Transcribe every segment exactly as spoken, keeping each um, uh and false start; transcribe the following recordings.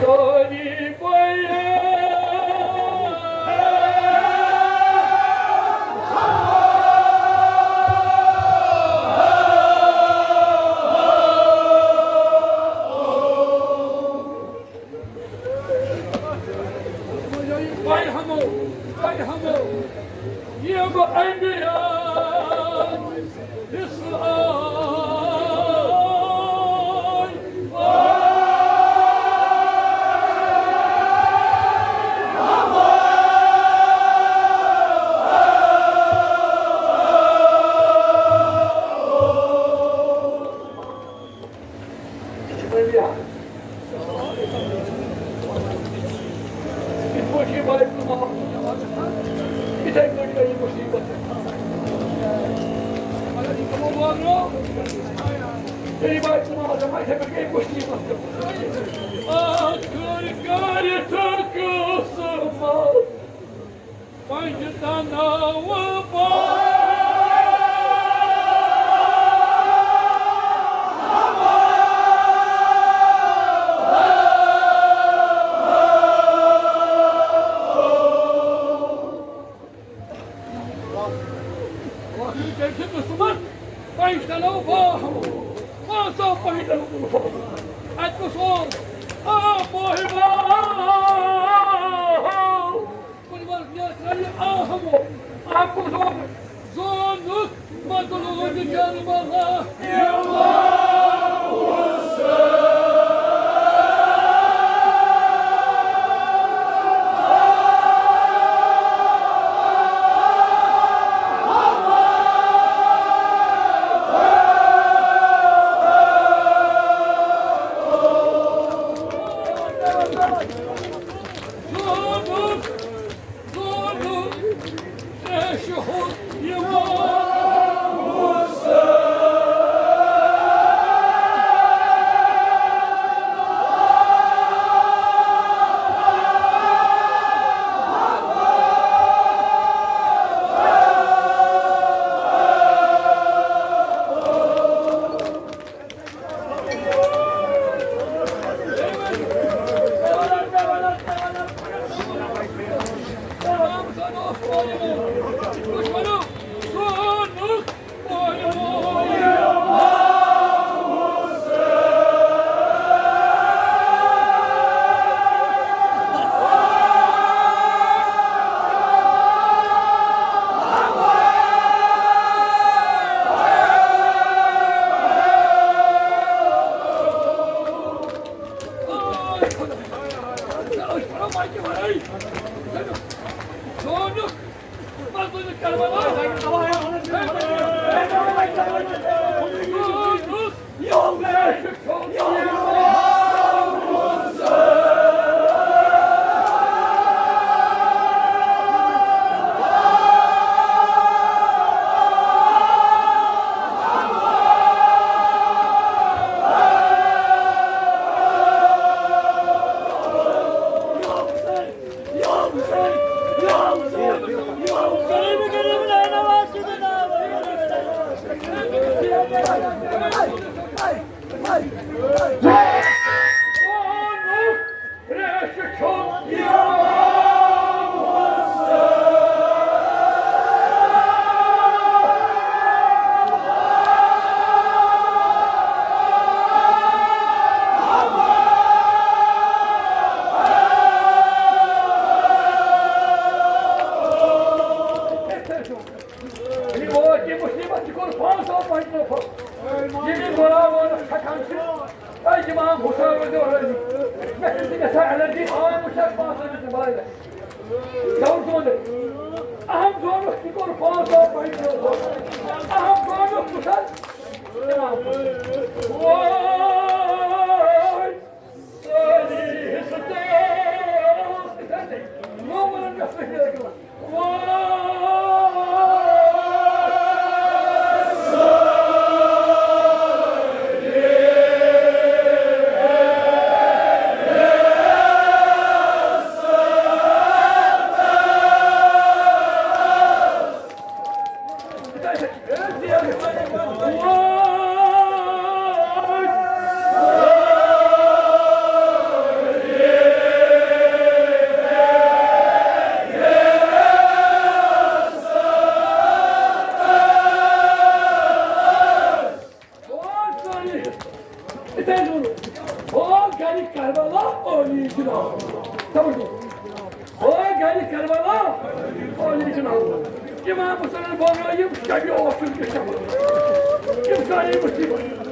سٲری بیان۔ برہمو، برہمو، یِم انبیاء اسرائیل۔ یہِ چھُ وۄنۍ یہِ حال۔ یِتھ پٲٹھۍ یہِ بیت المال، یِتھَے پٲٹھۍ گٔے یہِ مُصیٖبت۔ اگر یہِ تِمو وٲگرو، تیٚلہِ بیت المال، یِتھَے پٲٹھۍ گٔے مُصیٖبت۔ آخر کٔرِتھ قٕسمت پنجتن ناو پا۔ ٲخر کٔرۍ چھِ قٕسمت پنجتن ناو پا۔ پانٛژو پنجتن ناو پا۔ اَتہِ کُس اوس؟ آ، پوہہِ با۔ کُنہِ منٛز نیترا یہِ آہمو، اَکُن زون، زونُک مطلوب کربلا۔ زونُک یہِ ووت یہِ مُصیٖبت، یہِ کوٚر پانٛژو پنٛجو نفر۔ ییٚمہِ غلام وٲلِس کھٹان چھِ، اے امام حسین رضی اللہ عنہ، مےٚ چھِ گژھان الرجی، آب وٕچھان پانٛژن دِژ بلایہِ لٹہِ۔ زور زور۔ اہم زونُکھ، یہِ کوٚر پانٛژو پنٛجو نفر۔ اہم زونُکھ وٕچھان۔ امام حسین۔ وٲے۔ او گرِ کربلا، او یہِ جناب۔ توجہ۔ او گرِ کربلا، او یہِ جناب۔ امام حسین بوزنٲیِم شبِ اوسُن تہِ شبِ۔ یِم سٲری مُصیبت۔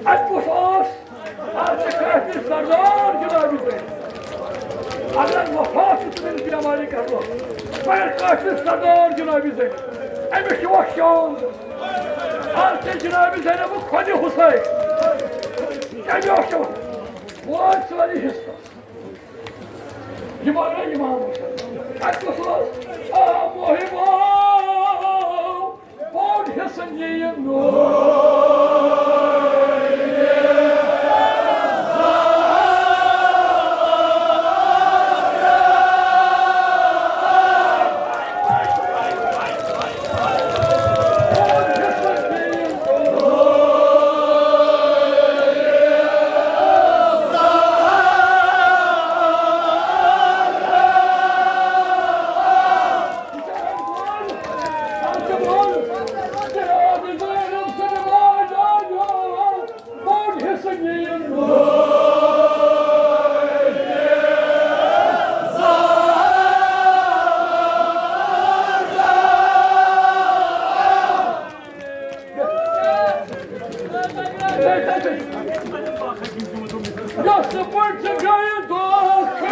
اَتہِ کُس اوس؟ آز چھِ کٲشِر سردار جنابِ زینب۔ اگر وفا چھُ تٔمِس بیمارِ کربلا، مگر کٲشِر سردار جنابِ زینب۔ أمِس چھُ وۄنۍ شوق۔ آز چھِ جنابِ زینب خۄدِ حسین۔ کیٛازِ اوس شوق؟ وۄنۍ سٲری حصہٕ۔ یہِ ما گٔے اِمام حسین؟ اَتہِ کُس اوس؟ آ، محبو، بوٚڑ حصہٕ نِیہِ نوٗر۔ یۄس پٲٹھۍ ژےٚ گٔیہِ دۄکھ۔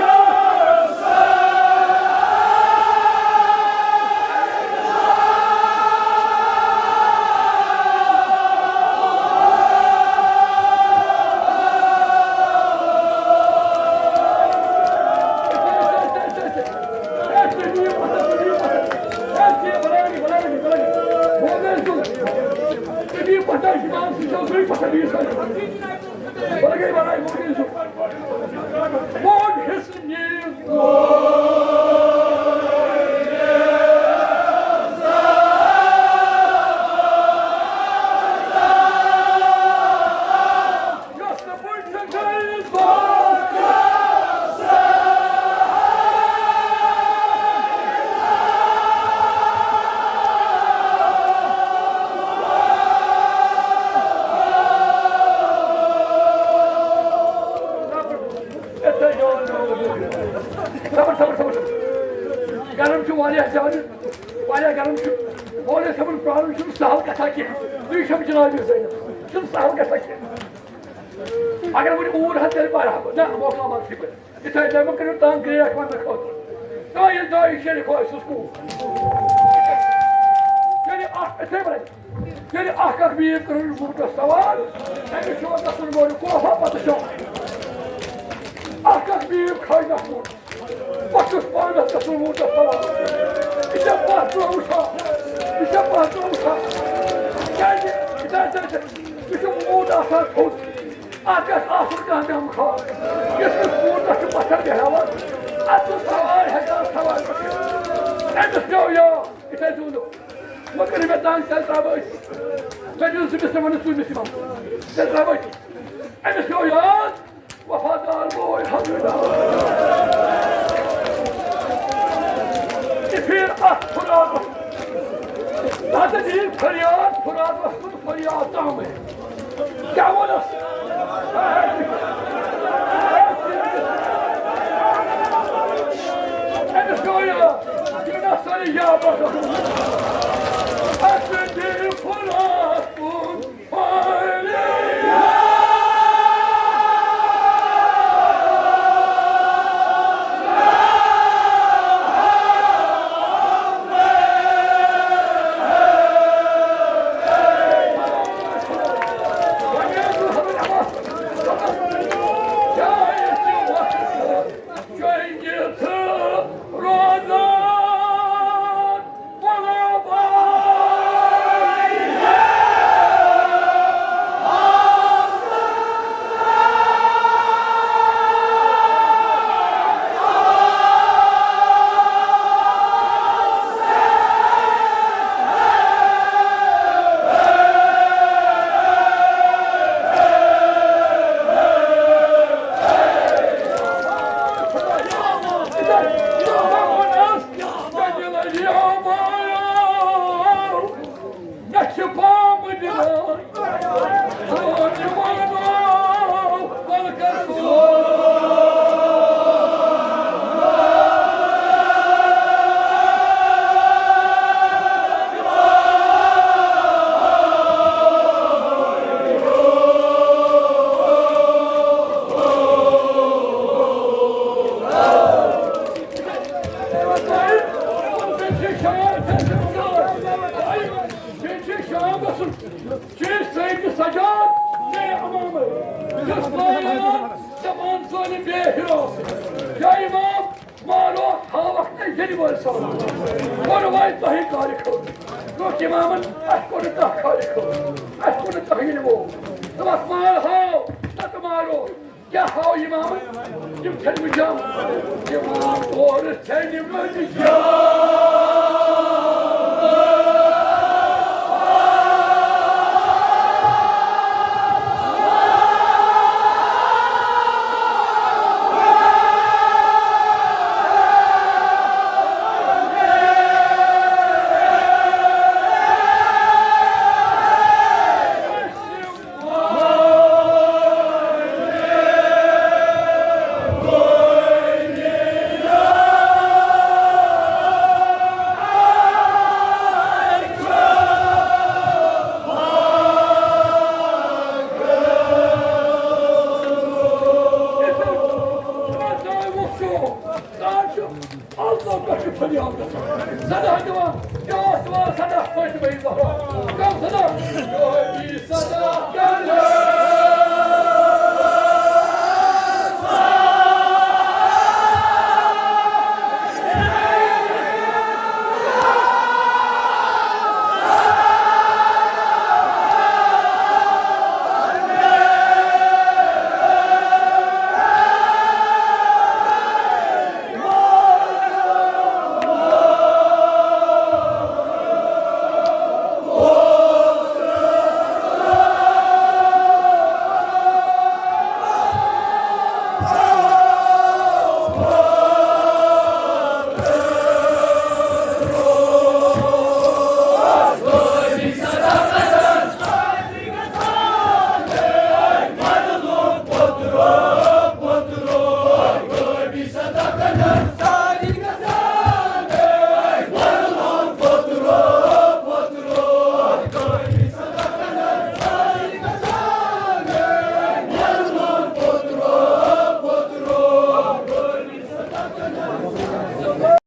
صبر، صبر، صبر، صبر۔ گرم چھُ واریاہ زیادٕ، واریاہ گرم چھُ۔ مولوی صٲبُن پرٛارُن چھُنہٕ سہل کتھا کینٛہہ۔ تُہۍ چھِو جناب زینب، چھُنہٕ سہل کتھا کینٛہہ۔ اگر وۄنۍ اوٗر ہا تیٚلہِ پرٕ ہا بہٕ۔ نہ، بہٕ اوسُس نماز فِکر۔ یِتھَے کٔنۍ مہٕ کٔرِو تنٛگ گریکھ وننہٕ خٲطرٕ۔ ترٛٲیِو دٲیِش شریف ٲسِس کوٗر۔ ییٚلہِ اکھ، یِتھَے پٲٹھۍ، ییٚلہِ اکھ اکھ بیٖر کٔرٕن ووٹس سوال، أمِس چھُ گژھُن گۄڈٕ کوفہ پتہٕ شام۔ اکھ اکھ بیٖر کھٲلۍ نس ووٹ۔ پتہٕ چھُس پانس گژھُن ووٹس سوال۔ یہِ چھا پتھ برونٛہہ وٕچھان؟ یہِ چھا پتھ برونٛہہ وٕچھان؟ کیٛازِ؟ یہِ چھُ ووٹ آسان تھوٚد۔ اتھ گژھِ آسُن کانٛہہ غمخوار، یُس نہٕ کوٗتاہ چھُ پتھر بیہوان، اتھ چھُ سوارِ ہیٚکان سوارِ پٮ۪ٹھ۔ أمِس پیوٚو یاد، یِتھے زوٗنُک۔ وۄنۍ کٔرِو مےٚ تنگ، تیٚلہِ ترٛاوو أسۍ۔ تیٚلہِ یُس زٕ مِس تِمن سُے مِس یِوان۔ تیٚلہِ ترٛاوو أسۍ۔ أمِس پیوٚو یاد، وفادار بوے حضرت۔ یہِ پھِر اتھ فراتس۔ تتھ دِیِن فریاد فراتس کُن۔ فریاد تامٕے۔ کیٛاہ ووٚنُس؟ أمِس گوٚو یہِ، یہِ نہ سٲری یاد آسان۔ اَسہِ دِیِو فرات کُن فریاد۔ یُس ماران دَپان سونہِ بے حِرام۔ یا امام، مارو ہاوکھ نہ ییٚلہِ وٲلۍ سان۔ کوٚر وۄنۍ تۄہہِ کارِ خٲر۔ یُس امامن، اَسہِ کوٚر نہٕ کانٛہہ کارِ خٲر۔ اَسہِ کوٚر نہٕ کانٛہہ ییٚلہِ وول۔ دوٚپمَس، مار ہاو، نَتہٕ مارو۔ کیٛاہ ہاو امامن؟ تِم چھَنہٕ وٕچھان۔ امام اورٕ ژھٮ۪نہِ وٕچھان۔ اللہ پٮ۪ٹھ چھُ فریاد گژھان۔ صدا دِوان، یا سوا صدا پٔتۍ ؤرۍ دۄہا۔ کم صدا؟ یوہے صدا۔